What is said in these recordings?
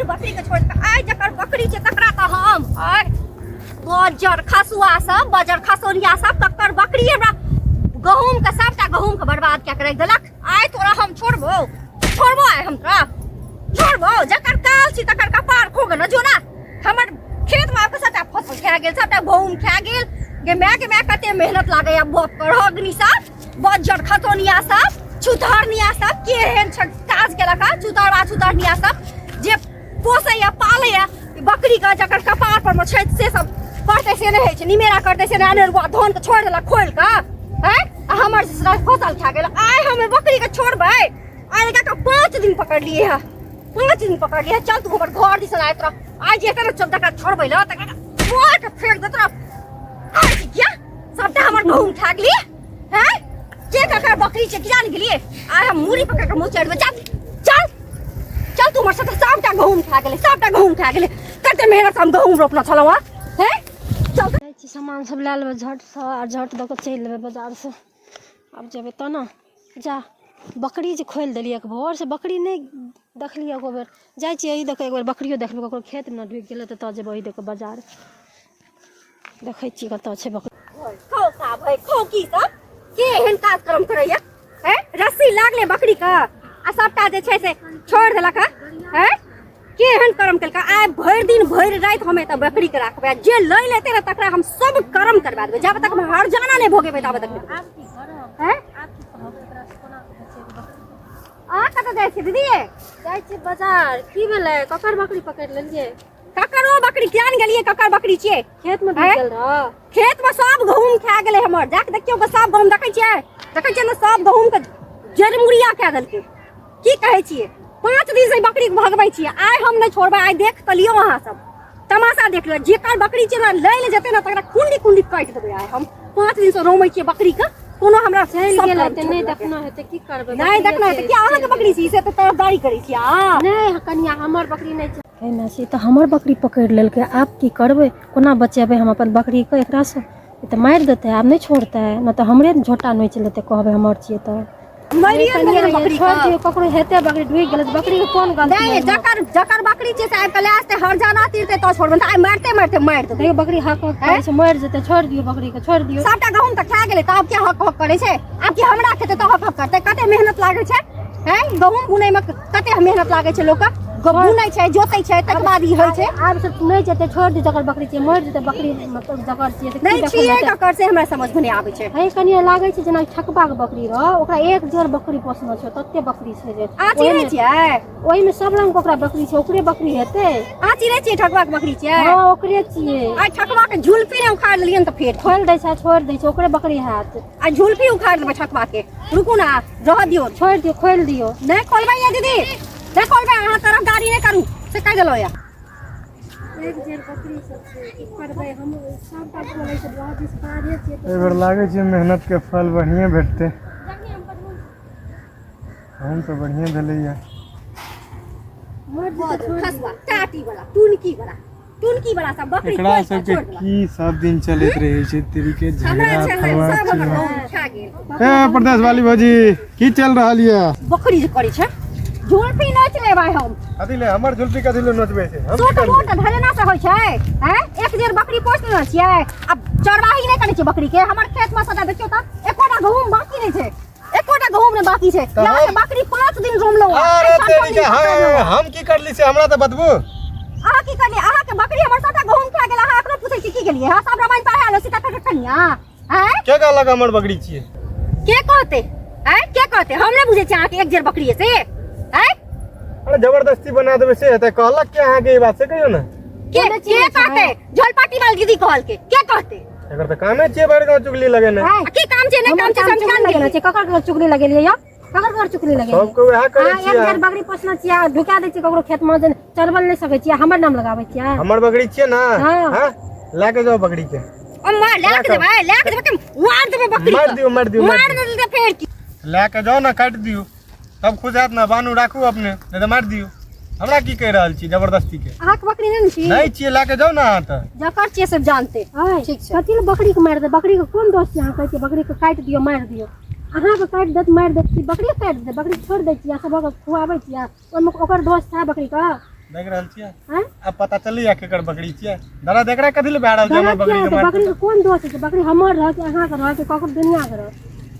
बकरी के छोड़ के आइ जकर बकरी छै तकरा तऽ हम आइ बजर खसुआ सब बजर खसोनिया सब तकर बकरी हमरा गहूम के सबटा गहूम के बर्बाद कए के राखि देलक। आइ तोरा हम छोड़बो, छोड़बो आइ हम तोरा छोड़बो। जकर काल छी तकर कपार खो गेल जो ना। हमर खेत में आबि के सबटा फसल खा गेल, सबटा गहूम खा गेल। गे माय, गे माय, कते मेहनत लागैया बाप पर। अग्नि सब बजर खसोनिया सब छुतहरनिया सब केहन काज केलक हँ। छुतहरबा छुतहरनिया सब जे पोसैया पालैया बकरी के, जकर कपार पर में छै से सब करतै से नहि होइ छै, निमेरा करतै से नहि। अनेरुआ धान के छोड़ि देलक खोलि कऽ हैं आ हमर फसल खा गेल। आइ हम बकरी के छोड़बै? आइ लगा कऽ 5 दिन पकड़लियै हँ, 5 दिन पकड़लियै हँ। चल तू हमर घर दिसन आइ तोरा आइ जे हेतै ने, चल तकरा छोड़बै लए तकरा मारि कऽ फेंक दे तोरा। आइ किया सबटा हमर गहूम खा गेलियै हैं? के ककर बकरी छै कि जान गेलियै? आइ हम मूड़ी पकड़ कऽ मुँह चढ़बै। चल चल चल तू हमर साथे। सबटा गहूम खा गेलै, सबटा गहूम खा गेलै। कते मेहनत से हम गहूम रोपने छलहुँ हँ। हैं, चल जाइ छी, सामान सब लए लेबै झटसँ आ झट दऽ कऽ चलि एबै बजारसँ। आब जेबै तऽ ने जा बकरी जे खोलि देलियै एक भोर से बकरी नहि देखलियै एको बेर। जाइ छियै एहि दऽ कऽ एक बेर बकरियो देखबै, ककरो खेतमे ने ढुकि गेलै। तऽ जेबै ओहि दऽ कऽ बजार, देखै छियै कतऽ छै बकरी। खौ का भाई खौ, की सब के एहन काज कर्म करैया हैं? रस्सी लागले बकरी के आ सबटा जे छै से छोड़ देलक हँ हैं? के एहन कर्म केलका? आइ भरि दिन भरि राति हम एतऽ बकरी के राखबै आ जे लै लेतै ने तकरा हम सब कर्म करवा देबै। जाबे तक हम हरजाना नहि भोगेबै ताबे तक नहि। आब की करब? हैं? आब की कहब एकरा से, कोना कऽ बचेबै बकरी? अहाँ कतऽ जाइ छियै दीदी? जाइ छियै बाजार। की भेलै? ककर बकरी पकड़ि लेलियै? ककरो बकरी किया ने गेलियै? ककर बकरी छियै? खेत में ढुकि गेल रह। खेत में सब गहूम खा गेलै हमर। जाके देखियौ ग, सब गहूम देखै छियै, देखै छियै ने, सब गहूम के जड़मुड़िया कए देलकै। की कहै छियै, 5 दिन से बकरी के भगबै छियै, आइ हम नहि छोड़बै। आइ देख तऽ लियौ, अहाँ सब तमाशा देख लियौ। जेकर बकरी छै ने लै ले जेतै ने तकरा कुंडी कुंडी काटि देबै। आइ हम 5 दिन से रोमै छियै बकरी के, कोनो हमरा चलि सब गेल कर्म हेतै, नहि छोड़लकै। देखना हेतै, की करबै? नहि बकरिए देखना हेतै छै, कि अहाँके चलि बकरी छी से तऽ तरफदारी करै छियै अहाँ। गेल। नहि कनिया, हमर बकरी नहि छै। हे मासी, तऽ हमर बकरी पकड़ि लेलकै। आब की करबै? कोना बचेबै हम अपन बकरीके एकरासँ? ई तऽ मारि देतै, आब नहि छोड़तै नहि तऽ हमरे झोटा नोचि लेतै, कहबै हमर छियै तऽ। मरिए कनिया गेलै ये, बकरी छोड़ि के। दियौ, ककरो हेतै बकरी ढुकि गेलै तऽ बकरीके कोन गलती? नहि, जकर जकर बकरी छै से आबि कऽ लए जेतै, हरजाना तीरतै तऽ छोड़बै, तऽ आइ मारिते मारिते मारि देबै। देखियौ, बकरी हक हक करै छै, मरि जेतै। छोड़ि दियौ बकरीके, छोड़ि दियौ। सबटा गहूम तऽ खा गेलै, तऽ आब के हक हक करै छै? आब की हमरा खेतै तऽ हक हक करतै? कते मेहनत लागै छै हैं गहूम बुनैमे, कते मेहनत लागै छै लोकके। बुनै छै, जोतै छै, तकर बाद ई होइ छै। आब सब नहि जेतै, छोड़ि दियौ। जकर बकरी छियै मरि जेतै बकरी, मतलब जकर छियै तऽ की नहि देखल छियै जेतै? ककर से हमरा समझमे नहि आबै छै। हे कनिया, लागै छै जेना ठकबाके बकरी रह, ओकरा एक जोड़ बकरी पोसने छै, तते बकरी छै जे अहाँ चिन्है ओहिमे छियै? ओहिमे सब रंग के ओकरा बकरी छै, ओकरे बकरी हेतै। अहाँ चिन्है छियै ठकबाके बकरी छियै? हँ, ओकरे छियै। आइ ठकबाके झुलफी नहि उखाड़ि लेलियनि तऽ फेर खोलि दै छै, छोड़ि दै छै, ओकरे बकरी हैत। आ झुलफी उखाड़ि देबै ठकबाके। रुकू ने, रहऽ दियौ। छोड़ि दियौ, खोलि दियौ। नहि खोलबै ये दीदी, नहि खोलबै। अहाँ तरफदारी नहि करू से कहि देलहुँ ये। एक जेर बकरी सब छै, की करबै हम? सबटा खोलै छै, बहुत दिस बाधे छियै तऽ। एहि बेर लागै छै मेहनत के फल बढ़िए भेटतै। हम तऽ बढ़िए भेलैया। मरि जेतै, छोड़ि दियौ। खसुआ टाटी वाला टुनकी वाला टुनकी वाला सब बकरी एकरा खोलि कऽ सबके छोड़ि देलक। की सब दिन चलैत रहै छै तरीके हमरा झगड़ा छलै फल्लाँ सब हमर चिल्लाँ। गहूम खा गेल। ए प्रदेश वाली भौजी, की चल रहल ये? बकरी जे करै छै झुलफी नोचि लेबै हम। कथी ले हमर झुलफी कथी ले नोचबै छै? हम की छोट करबै? मोट धरेना से होइ छै हैं? एक जेर बकरी पोस लेने छियै, आब चरवाही नहि करै छियै बकरी के। हमर खेत में सदा देखियौ तऽ एकोटा गहूम बाकी नहि छै, एकोटा गहूम नहि बाकी छै। तऽ यहाँ के बकरी 5 दिन रोमलहुँ हँ, अरे आइ छठम तेरी दिन के पकड़लहुँ हँ। हम की करली से हमरा तऽ बतबू। अहाँ की करलियै? अहाँ के बकरी हमर सबटा गहूम खा गेल, अहाँ एखनो पूछै छी की गेलियै? हँ, सब रामायण पढ़ा लो सीता के कनिया हैं? के कहलक हमर बकरी छियै? के कहते हैं, के कहते? हम नहि बुझै छी अहाँके एक जेर बकरी से हैं। अरे जबरदस्ती बना देबै से हेतै? कहलक के अहाँके ई बात से कहियौ ने। के के कहते? झलपाटी वाली दीदी कहलके। के कहते? एकर तऽ कामे छियै भरि गाँव चुगली लगेने। आ की काम छै? नहि काम हमर छै काम समझा चुगली ने। लगेने छै? ककर ककर चुगली लगेलियै यौ? ककर ककर चुगली लगेलियै? सबके वएह करै अहाँ एक छियै। बेर बकरी पोसने छियै आ ढुका दै छियै ककरो खेतमे जे चरबल नहि सकै छियै, हमर नाम लगाबै छियै। हमर बकरी छियै ने? हाँ। हाँ, लए के जाओ बकरी के। अम्मा लए के देबै, लए के देबै कि मार देबै बकरी मारि के? दियौ, मारि दियौ, मार मारि दियौ। देबै फेर की? लए के जाओ ने, काटि दियौ तब खुश हैत ने। बानू राखू अपने, नहि तऽ मारि दियौ। हमरा की कहि रहल छी जबरदस्ती के? अहाँके बकरी नहि ने छी? नहि छियै, लए के जाउ ने अहाँ तऽ। जकर छियै सब जानते। आँय, ठीक छै। कथी लए बकरी के मारि दे? बकरी के कोन दोष छै? अहाँ कहै छियै बकरी के काटि दियौ, मारि दियौ। अहाँके काटि देत, मारि देत कि बकरी काटि देत? बकरी के छोड़ि दै छियै, सबके खुआबै छियै, ओहिमे ओकर दोष छै बकरीके? देख रहल छियै। आँय? आब पता चलैया केकर बकरी छियै। दरद एकरा कथी लए भए रहल छै हमर दरद बकरी किया के हेतै? मारि? बकरी के कोन दोष छै? बकरी हमर रह कि अहाँके रह कि ककरो दुनिया के रह,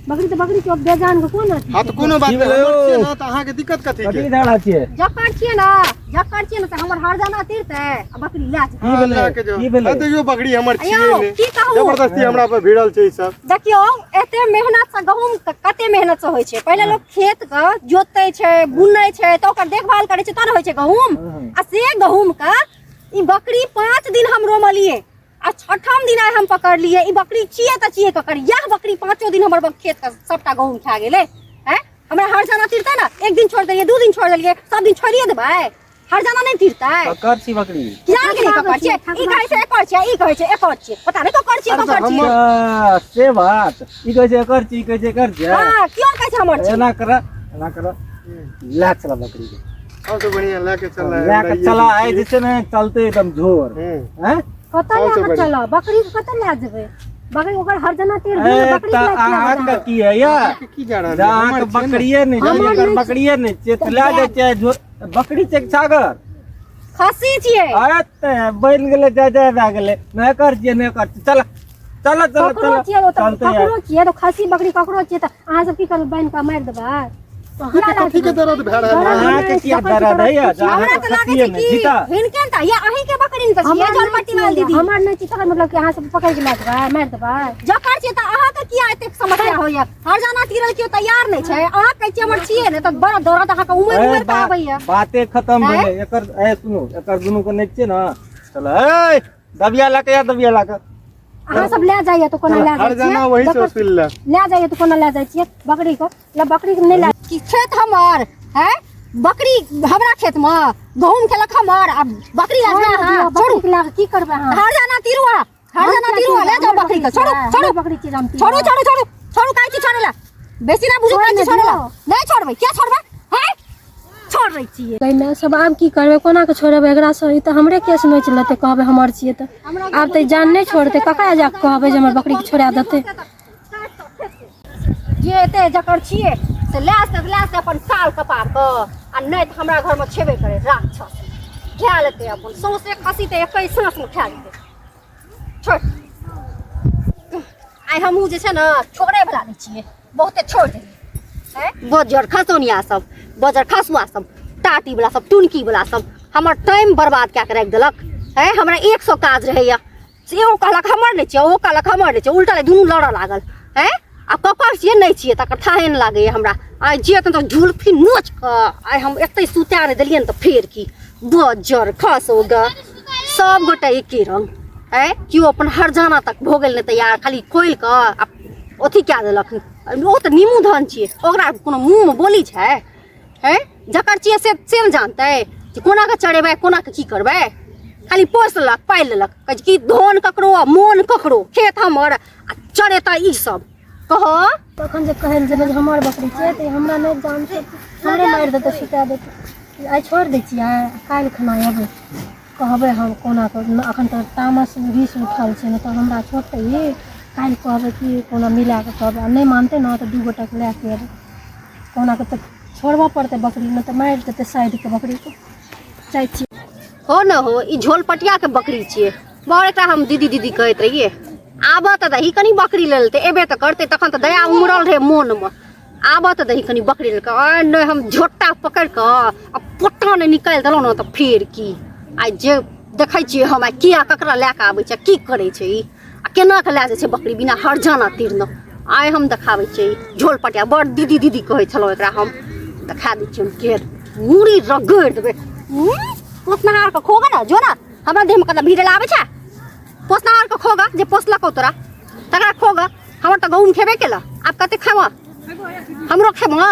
बकरी तऽ बकरी के बेजान के कोन अथी? हाँ, तऽ कोनो बात की नहि, भेलै हमर यौ? छियै ने तऽ अहाँके दिक्कत कथी कथी के? झगड़ा छियै? जकर छियै ने, जकर छियै ने से हमर हरजाना तीरतै आ बकरी लए जेतै। की भेलै? लए के जाउ। की भेलै? हाँ, देखियौ, बकरी हमर छियै यौ, नहि। की कहू? जबरदस्ती हमरा पर भिड़ल छै ई सब। देखियौ, एते मेहनत से गहूम के कते मेहनत से होइ छै। पहिले लोक खेत के जोतै छै, बुनै छै, तऽ ओकर देखभाल करै छै, तहन होइ छै गहूम। आ से गहूम के ई बकरी 5 दिन हम रोमलियै आ छठम दिन आइ हम पकड़लियै। ई बकरी छियै तऽ छियै ककर? इएह बकरी पाँचो दिन हमर खेत के सबटा गहूम खा गेलै। हैं, हमरा हरजाना तीरतै ने? एक दिन छोड़ि देलियै, 2 दिन छोड़ि देलियै, सब दिन छोड़िए देबै? हरजाना नहि तीरतै? ककर छी बकरी? जान गेलियै ककर छियै। ई कहै छै एकर छियै, ई कहै छै एकर छियै, पता नहि ककर छियै, अरे तऽ ककर छियै। अच्छा, से बात। ई कहै छै एकर छी, ई कहै छै एकर छियै। हँ, क्यों कहै छै हमर छियै? एना कर, एना कर, लए चला बकरी के। सबसे बढ़िया लए के चल। लए के चला, आइ जे छै ने चलते एकदम जोर। हैं? कतऽ लए सबसँ कऽ बढ़िया। चलब? बकरी के कतऽ लए जेबै? बकरी ओकर हरजाना तीर ए, दियौ, बकरी तऽ के लए किया अहाँके जेबै? की है या की जा रहल जे है? अहाँके हमर छियै ने। बकरिये नहि छै, हमर एकर नहि बकरिये नहि छियै तऽ लए जाइ छियै झोर। बकरी छै कि छागर? खस्सी छियै। अरे तऽ बनि गेलै, जाय जाय भए गेलै। नहि एकर छियै, नहि एकर छियै। चल चल चल। ककरो चल छियै ओ तऽ चलते ककरो छियै तऽ खस्सी बकरी ककरो छियै तऽ अहाँ सब की करबै? बान्हि कऽ मारि देबै? अहाँके कथी के दर्द भए रहल है? अहाँके किया दर्द है? हमरा अहाँके तऽ लागै खस्सिये छै नहि कि जीता। हिनके ने तऽ या अहीं के बकरी ने तऽ छियै हमर झोलपट्टी नहि वाली छियै, दीदी। हमर नहि छियै तकर मतलब कि अहाँ सब पकड़ि के लए जेबै, मारि देबै? जकर छियै तऽ अहाँके किया एतेक समस्या होइया? हरजाना तीरल केओ तैयार नहि छै। अहाँ कहै छियै हमर छियै ने तऽ बड़ा दर्द अहाँके उमरि ए, उमरि कऽ आबैया। बाते खतम आँय? भेलै एकर। ए सुनू, एकर दुनू के नहि छियै ने। चल, ए दबिया लए के या दबिया लए के। अहाँ सब लए जाइए तऽ कोना लए जाइ हरजाना छियै? वही से जकर- वसूल ले। लए जाइए तऽ कोना लए जाइ छियै बकरी के? ले बकरी के नहि लए कि खेत हमर है, बकरी हमरा खेत में गहूम खेलक हमर, आ बकरी लए जेबै अहाँ? बकरी छोड़ू। के लए कऽ की करबै अहाँ? हरजाना तीरू अहाँ, हरजाना तीरू अहाँ, लए जाउ बकरी के। छोड़ू, छोड़ू। बकरी चीज हम तीरू। छोड़ू, छोड़ू, छोड़ू, छोड़ू। काहे छी छोड़े ला? बेसी ना बुझू। छोड़ काहे छी ने छोड़े ला? दियौ। नहि छोड़बै। किया छोड़बै? हैं, छोड़ दै छियै। एहिमे सब आब की करबै? कोना कऽ छोड़ेबै एकरासँ? ई तऽ हमरे केस नोचि लेतै। कहबै हमर छियै तऽ आब तऽ ई जान नहि छोड़तै। ककरा जा कऽ कहबै जे हमर बकरीके छोड़ा देतै? जे एते जकर छियै से लए से लए से अपन साल कपार कऽ, आ नहि तऽ हमरा घरमे छेबे करे राक्षस, खा लेतै अपन सौंसे खसी तऽ एकै साँसमे खा जेतै। छोड़, आइ हमहूँ जे छै ने छोड़ैवला नहि छियै, बहुते छोड़ि देलियै। बजर खसौनिया सब, बजर खसुआ सब, टाटी वाला सब, टुनकी वाला सब हमर टाइम बर्बाद कए के राखि देलक है। हमरा 100 काज रहैया। से ओ कहलक हमर नहि छियै, ओ कहलक हमर नहि छियै, उल्टा दुनू लड़ऽ लागल है। आ ककर छियै नहि छियै तकर थाहे नहि लागैया हमरा। आइ जे तऽ झुलफी नोच कऽ आइ हम एतै सुता नहि देलियै ने तऽ फेर की। बजर खसो ग, सब गोटे एके रंग है। केओ अपन हरजाना तक भऽ गेल नहि तैयार, खाली खोलि कऽ आ अथी कए देलक। ओ तऽ नीमू धन छियै, ओकरा कोनो मुँहमे बोली छै? है, जकर छियै से से ने जानतै जे कोना कऽ चढ़ेबै, कोना कऽ की करबै। खाली पोसि लेलक, पालि लेलक। कहै छै कि धन ककरो आ मोन ककरो, खेत हमर आ चढ़ेतै ई सब कह। तखन जे कहै लए जेबै जे हमर बकरी छियै तऽ ई हमरा नहि जानतै, हमरे मारि देतै, सुता देतै। आइ छोड़ि दै छियै, काल्हि खुना अयबै, कहबै हम कोना कऽ। एखन तऽ तामस रिस उठल छै, नहि तऽ हमरा छोड़तै ई? काल्हि कहबै कि कोना मिला कऽ कहबै। आ नहि मानतै ने तऽ 2 गोटाके लए कऽ अयबै। कोना कऽ तऽ छोड़बऽ पड़तै बकरी, नहि तऽ मारि देतै साइडके बकरीके। जाइ छी। हो न हो, ई झोलपटियाके बकरी छियै। बड़ एकरा हम दीदी दीदी कहैत रहियै। आबऽ तऽ दही कनि, बकरी ले लेतै, एबे तऽ करतै। तखन तऽ दया उमड़ल रहै मोनमे। आबऽ तऽ दही कनि, बकरी लेलकै। आइ नहि हम झोटा पकड़ि कऽ आ पोटा नहि निकालि देलहुँ ने तऽ फेर की। आइ जे देखै छियै हम आइ किया ककरा लए कऽ आबै छै, की करै छै ई, आ केना कऽ लए जाइ छै बकरी बिना हरजाना तीरने। आइ हम देखाबै छियै ई झोलपटिया। बड़ दीदी दीदी कहै छलहुँ एकरा, हम देखा दै छियै। हम केर मूड़ी रगड़ि देबै। पोसनहारके खोगा ने, जो ने हमरा देहमे कतऽ भीड़े आबै छै। पोसनहारके खोगा, जे पोसलकौ तोरा तकरा खोगा। हमर तऽ गहूँम खेबे केलक, आब कते खेबऽ? हमरो खेबऽ?